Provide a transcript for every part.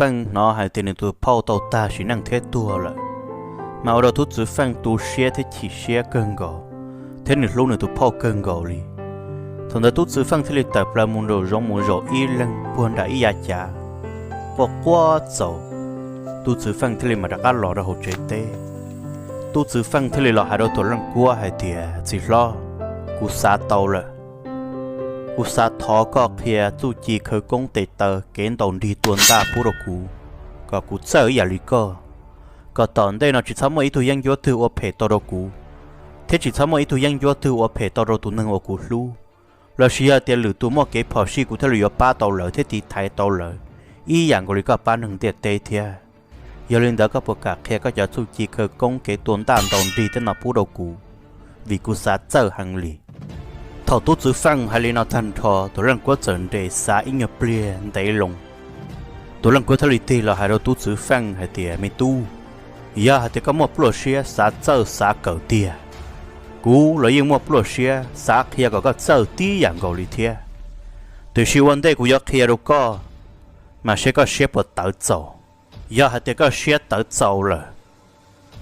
Feej hnov hais tias nws tus phauj tau tag sim neej thiab tuag lawm, mas ua rau tub Txwv Feej tu siab thiab chim siab kawg nkaus, thiab nws hlub nws tus phauj kawg nkaus li. Thaum ntawd tub Txwv Feej thiaj li tawm plaws mus nraum zoov mus zaum ib leeg puag nram ib yav cav, quaj quaj txaus. Tub Txwv Feej thiaj li mam rov qab los rau hauv tsev teb. Tub Txwv Feej thiaj li los hais rau Tuam Leej Kuab hais tias, Txiv hlob, kuv xav tau lawm. Kuv xav thov koj qhia txuj ci khawv koob tes taw kev ntaus nrig tua ntaj pub rau kuv, kom kuv txawj ib yam li koj, kom tom ntej no tsis txhob muaj ib tug yeeb ncuab twg ua phem tau rau kuv, thiab tsis txhob muaj ib tug yeeb ncuab twg ua phem tau rau tus neeg uas kuv hlub, los sis yog tias lwm tus muaj kev phom sij kuv thiaj li yuav pab tau lawv thiab tiv thaiv tau lawv, ib yam nkaus li koj pab neeg ntiaj teb thiab. Yog li ntawd koj puas kam qhia koj cov txuj ci khawv koob kev tua ntaj ntaus nrig tej no pub rau kuv, vim kuv xav txawj heev li. Thaum tub Txwv Feej hais li no tag nrho, Tuam Leej Kuab txawm nres xav ib nyuag pliag ntev loo. Tuam Leej Kuab thiaj li tig los hais rau tub Txwv Feej hais tias, Me tub, yog hais tias koj muaj pluaj siab xav txawj xav kawm tiag, kuv los yeej muaj pluaj siab xav qhia kom koj txawj tib yam nkaus li thiab. Tiam sis ua ntej kuv yuav qhia rau koj, mas seb koj siab puas tawv txaus. Yog hais tias koj siab tawv txaus lawm,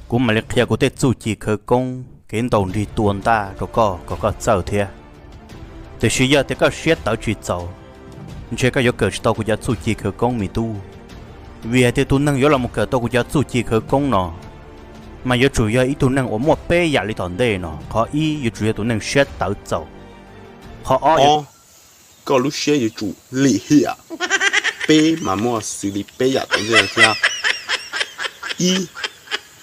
kuv mam li qhia kuv tej txuj ci khawv koob kev ntaus nrig tua ntaj rau koj kom koj txawj thiab. Tiam sis yog tias koj siab tawv tsis txaus, ntshe koj yuav kawm tsis tau kuv cov txuj ci khawv koob me tub. Vim hais tias tus neeg yuav los mus kawm tau kuv cov txuj ci khawv koob no, mas yuav tsum yog ib tug neeg uas muaj peb yam li tom ntej no. Qhov ib, yuav tsum yog tus neeg siab tawv txaus. Qhov ob, koj lub siab yuav tsum lim hiam. Peb mas muaj xws li peb yam tom ntej no thiab. Ib,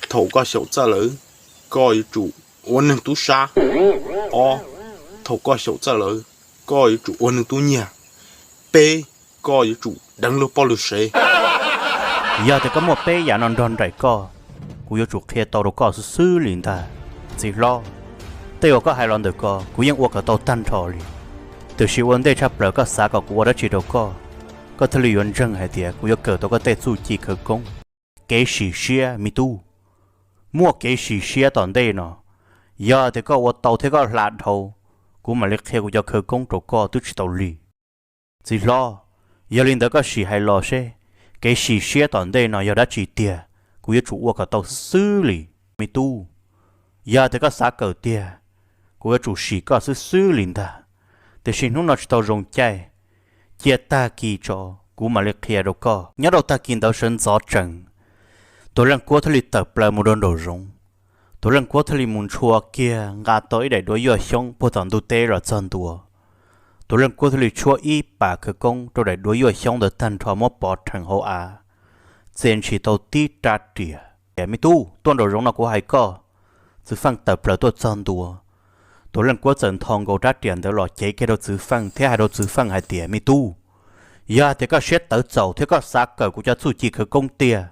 thaum koj xyaum txawj lawm, koj yuav tsum ua neeg tub sab. Ob, thaum koj xyaum txawj lawm, koj yuav tsum ua neeg tub nyiag. Peb, koj yuav tsum deev luag poj luag sev. Yog tias koj muaj peb yam no nrog nraim koj, kuv yuav tsum qhia tau rau koj xwb xwb li ntag. Txiv hlob, tej uas koj hais los ntawm ko kuv yeej ua kom tau tag nrho li. Tiam sis ua ntej tshaj plaws koj xav kom kuv ua dab tsi rau koj, koj thiaj li yuav ntseeg hais tias kuv yuav kawm tau koj tej txuj ci khawv koob. Kev sim siab me tub, muaj kev sim siab tom ntej no. Yog tias koj ua tau thiab koj hla dhau, kuv mam li qhia kuv cov khawv koob rau koj twb tsis tau lig. Txiv hlob, yog li ntawd koj sim hais los seb, kev sim siab tom ntej no yog dab tsi tiag, kuv yuav tsum ua kom tau xwb xwb li. Me tub, yog tias koj xav kawm tiag, kuv yuav tsum sim koj xwb xwb li ntag. Tiam sis hnub no tsis tau zoo caij, cia tag kis tso, kuv mam li qhia rau koj. Nyob rau tag kis ntawd sawv ntxov tsees, Tuam Leej Kuab thiaj li tawm plaws mus rau nraum zoov. Tuam Leej Kuab thiaj li mus ntshua kiag nqa tau ib daim duab yuaj xyoob puag tom ntug teb los txog ntua. Tuam Leej Kuab thiaj li tshuab ib pas khawv koob rau daim duab yuaj xyoob ntawd tag nrho muab pov rhees hauv av, txiav ntshis tau tib rab riam. Me tub, tuaj nraum zoov no kuv hais koj. Txwv Feej tawm plaws tuaj txog ntua, Tuam Leej Kuab txawm ntho nkaus rab riam ntawd los cev kiag rau Txwv Feej thiab hais rau Txwv Feej hais tias, Me tub, yog tias koj siab tawv txaus thiab koj xav kawm kuv cov txuj ci khawv koob tiag,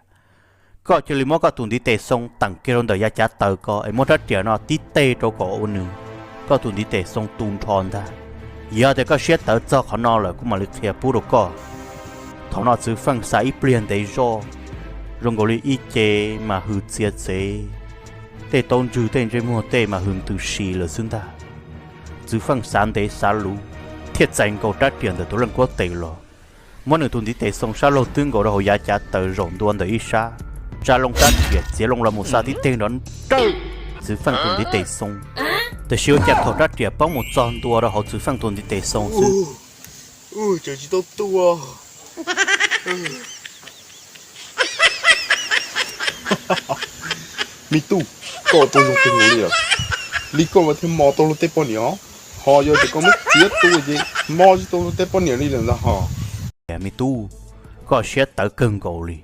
koj cia li muab koj tus ntiv tes xoo teem kiag rau ntawm yav cav taws ko es muab rab riam no tib teg rau kom ua nws, koj tus ntiv tes xoo tu nrho ntag. Yog tias koj siab tawv txog qhov no lawm kuv mam li qhia pub rau koj. Thaum no Txwv Feej xav ib pliag ntev zoj, zoo nkaus li ib ce mas hws txia txev, tej taub ntswg tej ntsej muag tej mas hws ntws si lawm xwb ntag. Txwv Feej xav ntev xav luv, thiaj txais nkaus rab riam ntawm Tuam Leej Kuab tes los, muab nws tus ntiv tes xoo sab laug twb nkaus rau hauv yav cav taws zaum ntua ntawm ib sab, tsa loo rab riam txiav loo los mus xa tib teg nrov nrawj Txwv Feej tus ntiv tes xoo. Tiam sis ua cas thaum rab riam poob mus txog ntua rau hauv Txwv Feej tus ntiv tes xoo xwb, tsis tau tua. Me tub, koj ua tau zoo kawg nkaus li lawm. Li koj mas thiaj mos tau luag tej poj niam os. Ho yog tias koj muab txiav tua ces mos tsis tau luag tej poj niam li lawm ntag hos. Me tub, koj siab tawv kawg nkaus li.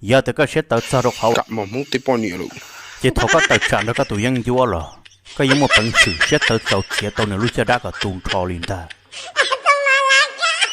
Yog tias koj siab tawv txog rau qhov kam mos Hmoob tej poj niam lawm, ces thaum koj tawm tsam nrog koj tus yeeb ncuab los, koj yeej muaj peev xwm siab tawv txaus txiav tau nws lub caj dab kom tu nrho li ntag.